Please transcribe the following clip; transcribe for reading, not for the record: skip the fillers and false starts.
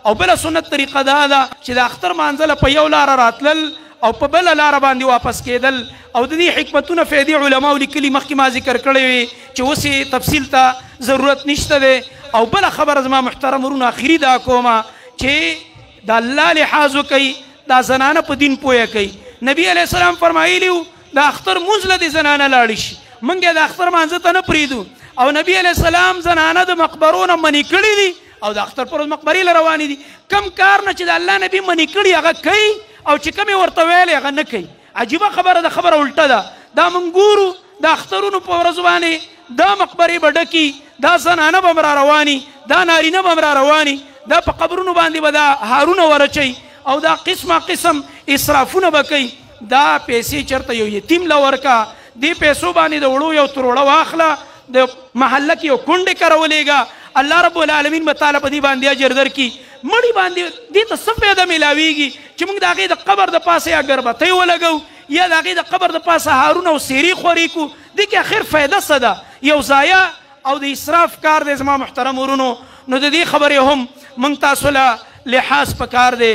او بله سنت طریقه دا ده چې د اختر مانځه له په یو لاره راتلل او په بله لاره باندې واپس کېدل. او د دې حکمتونه فیدې علماو لیکلي، مخکې ما ذکر کړی وي چې اوس یې تفصیل ته ضرورت نشته دی. او بله خبره زما محترم ورونو اخري دا کومه چې د الله لحاظ وکئ، دا زنانه په دین پوهه کوي. نبی علیه السلام فرمایلي وو د اختر مونځ له دې زنانه لاړې شي، موږ یې د اختر مانځه ته نه پرېږدو. او نبی علیه السلام زنانه د مقبرو نه منې کړي دي او د اختر پر ورځ مقبرې له روانې دي. کم کار نه چې د الله نبی منې کړي هغه کوي، او چې کوم یې ورته ویلی هغه نه کوي. عجیبه خبره ده، خبره الټه ده. دا موږ ګورو د اخترونو په ورځو باندې دا مقبرې به ډکي، دا زنانه به هم را رواني، دا نارینه به هم را رواني، دا په قبرونو باندې به دا هارونه ورچوي او دا قسمه قسم اسرافونه به کوي. دا پیسې چېرته یو یتیم له ورکه، دې پیسو باندې د وړو یو تروړه واخله، د محله کې یو کونډې کره ولېږه، الله رب العالمین به تاله په دې باندې اجر درکړي. مړي باندې دې ته څه فایده میلاویږي چې موږ د هغې د قبر د پاسه یا ګربتۍ ولګوو یا د هغې د قبر د پاسه هارونه او سیرې خورې کړو؟ دې کې اخر فایده څه ده؟ یو ضایع او د اسراف کار دی زما محترم ورونو. نو د دې خبرې هم موږ تاسو له لحاظ پکار دی.